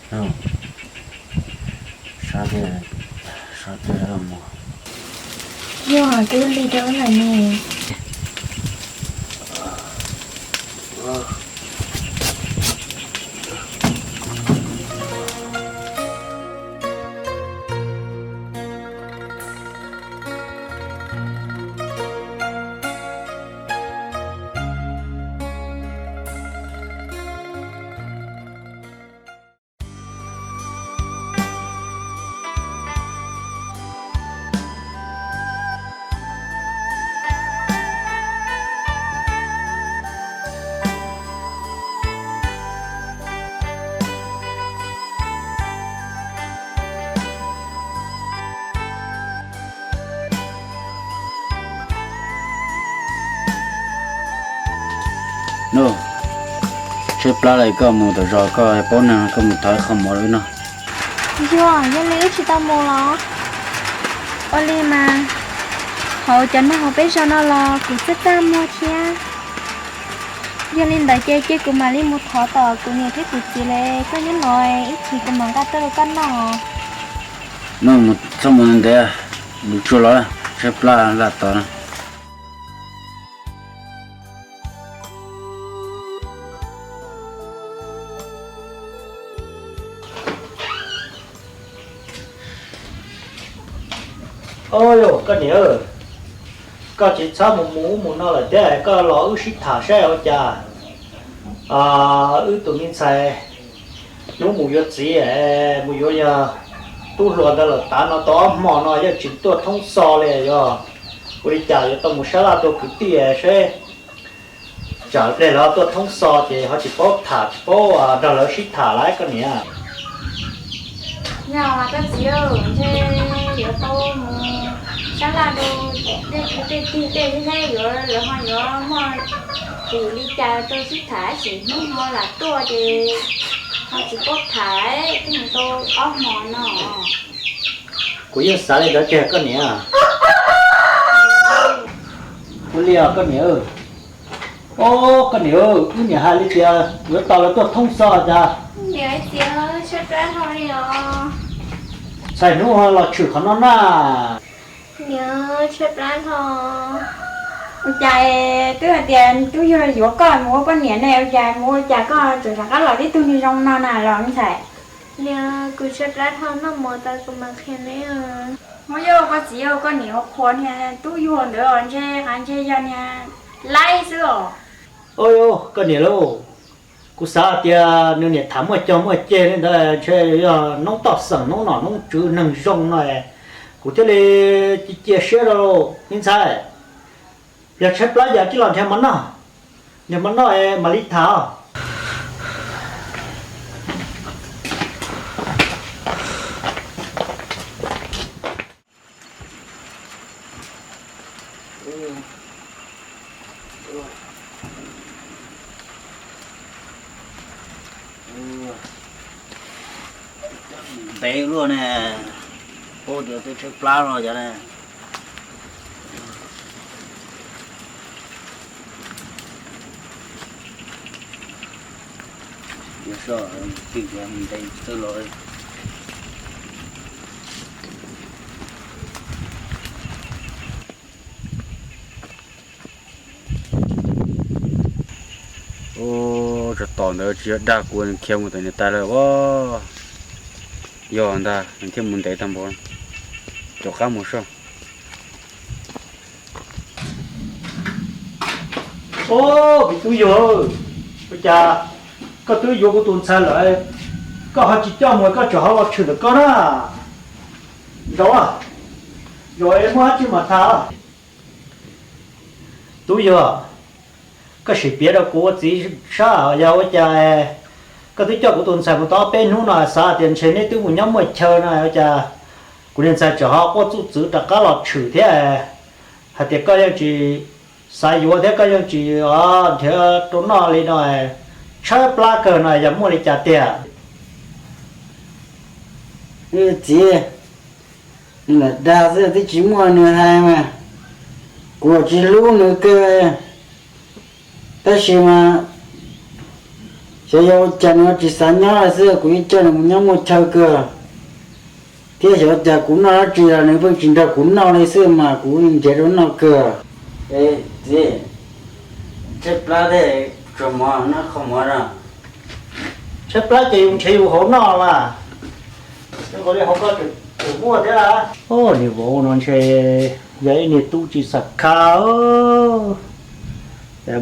Sab tiag, sab tiag mus. Yog twb lig rau lawm ne. Nuj, tshaib plab lawm, koj mus tom zos koj paub neeg koj mus thov qho mov rau wb noj. Yog, yog li wb tsis tau mus los? Ua li mas hauv cov neeg hauv peb zos no los kuv txaj txaj muag thiab. Yog li ntawd ces cia kuv mam li mus thov tom kuv niam thiab kuv txiv li, koj nyob no ib chim kuv mam nqa tuaj rau koj noj. Nuj, txhob mus ntev, mus tsuag los, tshaib plab laj tod na. Au, koj niam, koj tsis txhob mus mus ub mus no lawm thiab, koj los wb sib tham saib ua cas wb tus me ntxhais hnub mus yuav txiv, mus yuav yog tub hluas ntawd lawm, tav no tau ob hmo no yeej tsis tuaj thoob xo li. Yog ua li cas yuav tau mus sab laj tua kwv tij seb tsam pliag lawv tuaj thoob xo ces ho tsis paub tham tsis paub nrog lawv sib tham lawm koj niam. Yog mas koj txiv, ntshe yuav tau mus sab laj rau tej kwv tej tij tej thiab, yuav lawv ho yuav muaj kev li cas rau sib tham, ib sim hnub ho lam tuaj ces ho tsis paub tham, twb mus tau ob hmo no. Kuv yeej xav li ntawd tiag koj niam. Ua li os koj niam. Au, koj niam, wb niam hais li tias yuav tos lawv tuaj thoob xo cas. Niam txiv, tshaib plab dhau li os. Txhais hnub ho los tshwm qhov no na. Niam, tshaib plab dhau. Ua cas twb hais tias tub yug yuav koj mus ua poj niam ne, ua cas mus ua cas koj tseem rov qab los tib tug niag zoo no na los me ntxhais? Niam, kuv tshaib plab dhau, noj mov tas kuv mam qhia neb. Muab yog koj txiv, koj niam ua qhuas niag tub yug ntawd os, ntshe qav ntshe yog niag laib xwb os. Au, koj niam lauj, kuv xav tias nws niam tham muaj cog muaj ceg li ntawd, ntshe yog noob toj xeem noob nom noob tswv neeg zoo no, kuv thiaj li cia cia siab rau me ntxhais. Yog tshaib plab yog tij los nrhiav mov noj, nrhiav mov noj mam li tham os. Ntev luaj ne, paub tias twb tshaib plab no cas ne. Yog soj twb ntev txawj los. Ub, tsov tom ntawd tsis yog dag kuv, khiav mus tom niam tais lawm as. Yog ntag, nws thiaj mus ntev tag npaum. Rov qab mus soj. Ub, me tub yug, ua cas koj twb yuav kuv tus ntxhais lawm, koj ho tsis coj mus, koj tseem ho los tshwm ntawm koj na. Zaum, zaum es muaj dab tsi mam tham. Tub yug, koj sim piav rau kuv ua txiv sab, yog ua cas koj twb coj kuv tus ntxhais mus tau ob peb hnub no, xav tias ntshe neb twb mus nyob muaj chaw no, ua cas kuv niag ntxhais tseem ho quaj txuj txwv rov qab los tshwm thiab, hais tias koj yeej tsis xav yuav thiab koj yeej tsis nrhiav rau noj li no, tshaib plab kawg no yog muaj li cas tiag? Txiv, nws lam dag xwb, twb tsis muaj nws hais mas, kuv tsis hlub nws kawg, tab sis mas Xyov yog ua cas nws tsis xav nyob li xwb, kuv yeej coj nws mus nyob muaj chaw kawg. Thiab xyov ua cas kuv noj dab tsi los nws pheej tsis nrog kuv noj li xwb mas kuv nrhiav rau noj kawg. Txiv, tshaib plab thiab, tsuas mov noj qhov mov na. Tshaib plab ces yus nrhiav yus hauv noj mas. Nqus li hauv koj tseem muaj thiab. Niag vauv no ntshe yog ib niag tub tsis xav kha,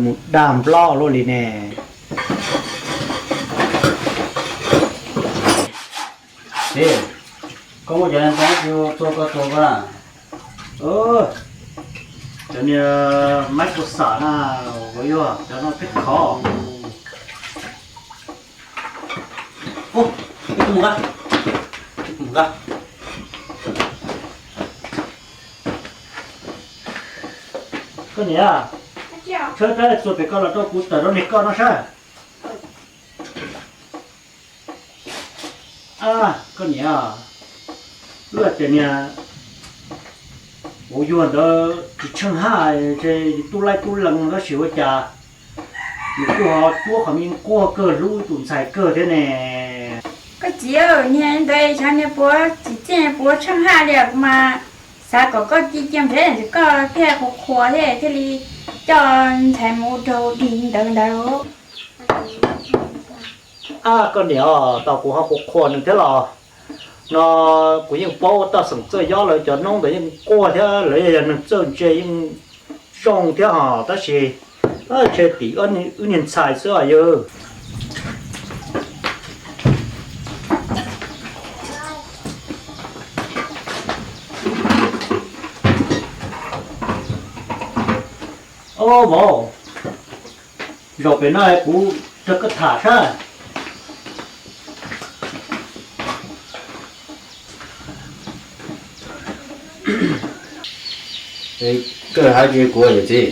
mus dag nplob luaj li ne. Txiv, koj muaj cov ntoo tsis tua koj tua koj na. Cov niag maib kua xam na, ua yog cov no peb khov. Koj niam, tshawb rab txua pem koj los rau kuv tawm rau niag koj no saib. Koj niam, wb tias niag vauv yuag ntawd tsis tsheej haj, ntshe tub laib tub lees tab sis ua cas nws kuj ho cuab qhov me nquag kawg, hlub tus ntxhais kawg thiab ne. Koj txiv, niag ntawd xyov niag puav tsim txiaj puav tsheej haj li mas, xav kom koj cia cia nrhiav koj thiaj qhuas qhuas thiab thiaj li coj ntxhais mus ua rog ua dig ntawd ntawd. Ab, koj niam, tau kuv ho qhuas qhuas nws thiab los? No kuv yeej paub toj xeem Txawj Yob lawv cov noob ntawd yeej quaj thiab, lawv yog neeg txawj ntse yeej zoo thiab hos, tab sis ntshe tim wb niag ntxhais xwb os yawg. Ob vauv, zaum pem no kuv nrog koj tham saib. Koj hais li kuv yawm txiv.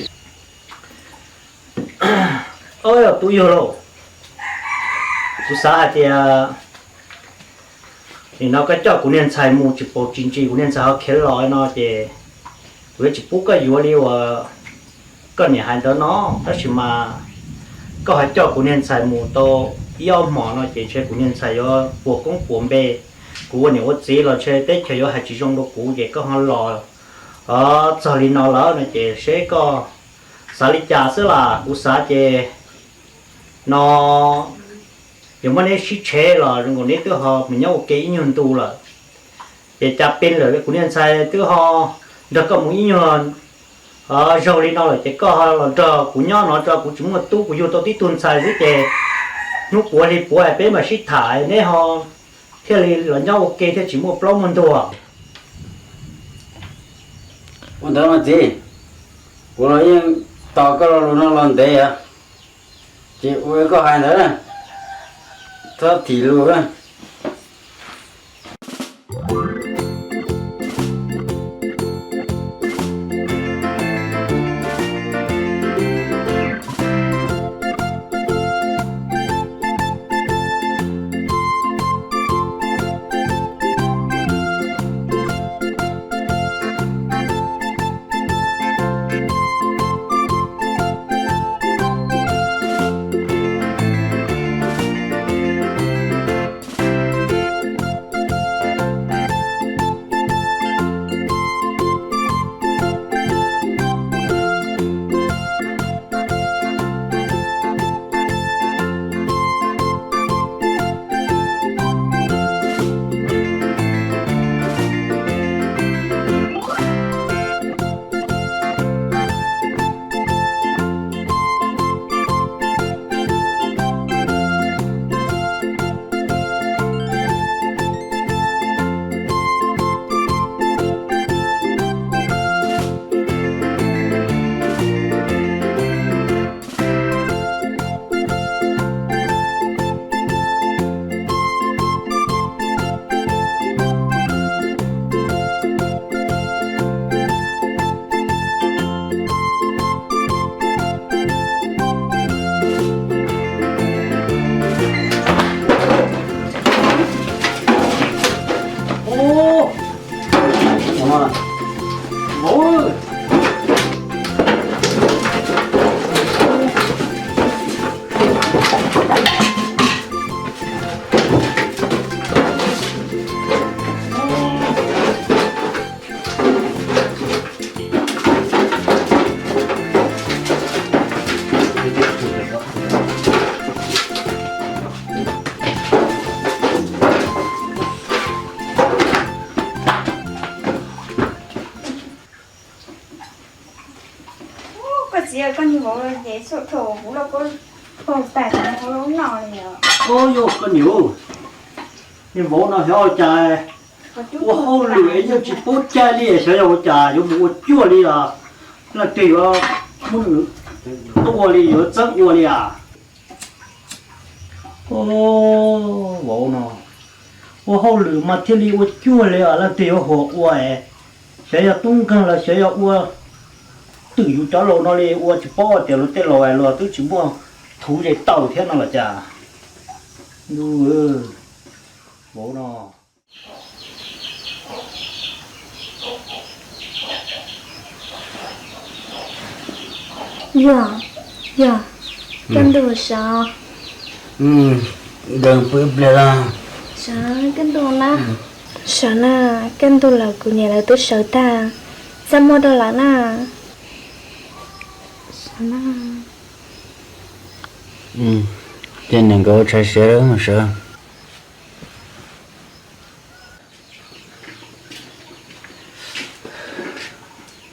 Ob, tub yug lauj, kuv xav hais tias nim no koj coj kuv niag ntxhais mus tsis paub tsis ntsis kuv niag ntxhais ho khiav los no ces kuv yuav tsis pub koj yuav li uas koj niam hais ntawd no, tab sis mas koj ho coj kuv niag ntxhais mus tau ib ob hmos no ces ntshe kuv niag ntxhais yuav puas koob puas npe, kuv ua niam ua txiv los ntshe teb chaws yuav hais tsis zoo rau kuv ces koj ho los txog li no lawm no ces seb koj xav li cas xwb las. Kuv xav ces no yuav muab neb sib tshev los zoo nkaus neb twb ho mus nyob ua ke ib nyuag ntu lawm, ces cas peb lawm kuv niag ntxhais twb ho nrog koj mus ib nyuag zaug li no lawm ces koj ho los nrog kuv nyob no tso, kuv tsis muaj tub, kuv yug tau tib tug ntxhais xwb ces hnub puav hli puav peb mam sib tham neb ho thiaj li los nyob ua ke thiaj tsis muaj plaub muaj ntug. Ua ntawd mas txiv, kuv los yeej tos koj lo lus no los ntev, ces ua koj hais ntawd, txhob thim lus. Ces txhua thaum kuv loj koj paug tas kuv ho lub no li os. Ub, yog koj niam, niag vauv no xyov ua cas ua hauj lwm es yeej tsis paub cai li, xyov yog ua cas yuav mus ua cuag li os. Leej twg yuav muab nws tua li, yuav txawb ua li as? Ub, vauv no ua hauj lwm mas thiaj li ua cuag li os, leej twg yuav huam ua es. Xyov yog tub nkeeg los xyov yog ua twm yus cov laus no li, ua tsis paub tias luag tej laus luag twb tsis muaj thuv ze taw thiab no los cas. Ntuj, vauv no. Yog, yog, kaj ntug sawv. Nkawd pw ib pliag lawm. Sawv kaj ntug na. Sawv na, kaj ntug lawm kuv niam lawv twb sawv tag, txaj muag rau lawm na. Sawv na. Ces niam nkawd ua tshais siav mus sawv.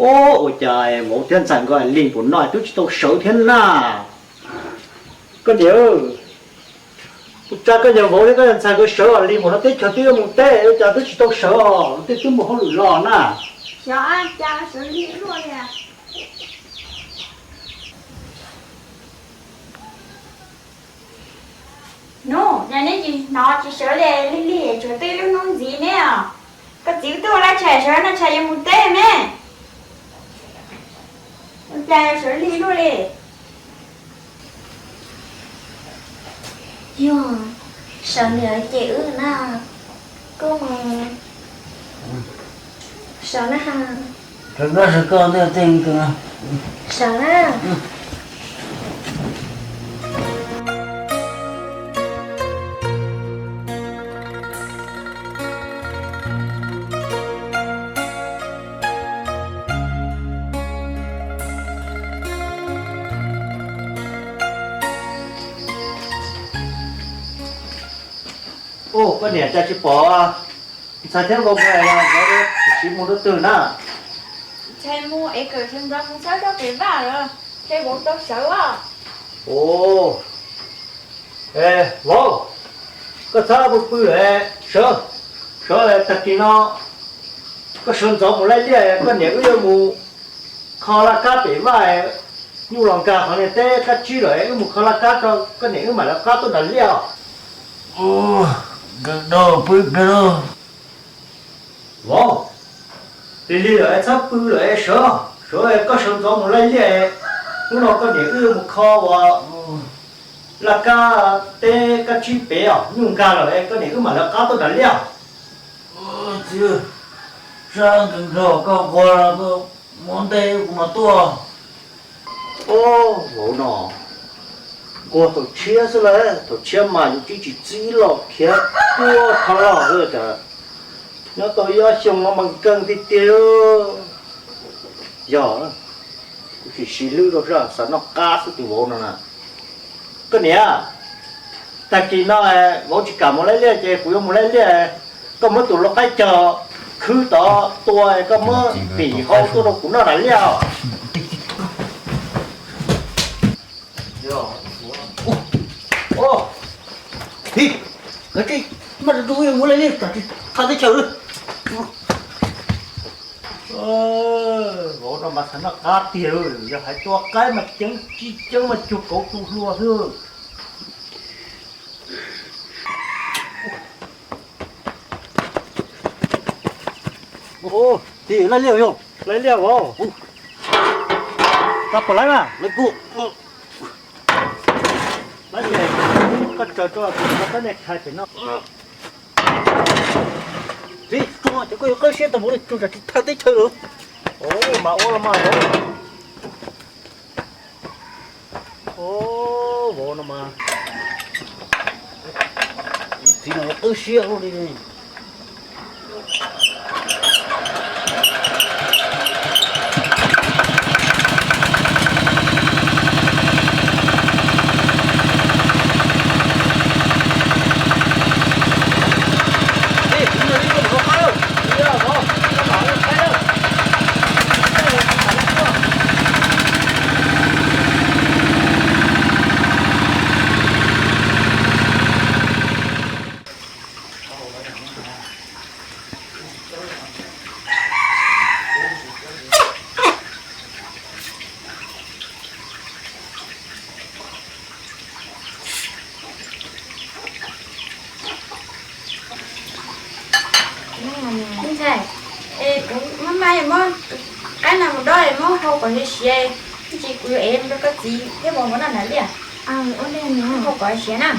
Ub, ua cas vauv thiab ntxhais nkawd lig npaum no twb tsis tau sawv thiab na? Koj niam, kuv tsa koj niag vauv thiab koj niag ntxhais nkawd sawv os, lig npaum no teb chaws twb yuav mus teb, ua cas twb tsis tau sawv os, tej twb mus hauj lwm los na. Xyov cas sawv lig luaj li. Nub, neb tsis hnov tsis sawv li, lig lig tsuas twb lub hnub ntxiv neb os. Koj txiv twb ua laj tshais sawv no tshais yuav mus teb me. Ua cas sawv lig luaj li. Yog, sawv ntiav ces wb na, koj mus sawv na. Sawv na. Ub, koj niam, cas tsis pom ntxhais thiab vauv nkawd los, nkawd tsis mus rau twg na? Ntxhais mus es kom sawv ntxov mus txhawb rau pem vaj los, ntshe vauv tau sawv os. Ub, vauv, koj txhob pw pw, sawv, sawv tag kis no koj sawv ntxov mus laij liaj, koj niam wb yuav mus kho laj kab pem vaj, nyuj los nkag qhov niag teb kab tsib lawm, wb mus kho laj kab rau koj niam wb mam lawv qab tuaj nram liaj os. Nkawd pw pw. Vauv, lig lig lawm es txhob pw lawm es sawv, sawv koj sawv ntxov mus laij liaj, hnub no koj niam wb yuav mus kho uas laj kab teb kab tsib pem os, nyuj nkag lawm es koj niam wb mam lawv qab tuaj nram liaj. Txiv, sab nkees nkaus koj nquag los koj muab ntej kuv mam tuaj. Ob, vauv no nquag thaum tshiab xwb lawm, thaum tshiab mas yus tsis txib los khiav tuaj thov los xwb cas nyob tau ib ob xyoo no mas nkeeg tiag tiag. Yog, kuv tsis siv hlwb rau sab, xav noj qab xwb tus vauv no na. Koj niam, tag kis no vauv tsis kam mus laij liaj ces kuv yuav mus laij liaj, koj muab tus lau qaib cog khwb tod tua, koj muab tim hau tuaj rau kuv noj nram liaj os. Vauv no mas xav noj qab tiag, yog hais tua qaib mas ceeb tsis ceeb mas cuag kauv tu hlua xwb. Txiv, laij liaj yog, laij liaj vauv. Koj puas laij mas? Laij ces koj tsaws rau kuv, koj niag khais pem no. Txiv, tsuag ces koj yuav qawb siab tau mus li, tsuag tsam tsis thaj teb chaws lawm. Mas ua los mas. Vauv no mas, txiv no qwb siab luaj li. Ntxhais, es kuv maj mam muab qaib no mus dob es muab hau kom siav siav, ib ntsis kuv yuav ev mus rau koj txiv thiab vauv nkawd noj nram liaj. Hau kom siav na.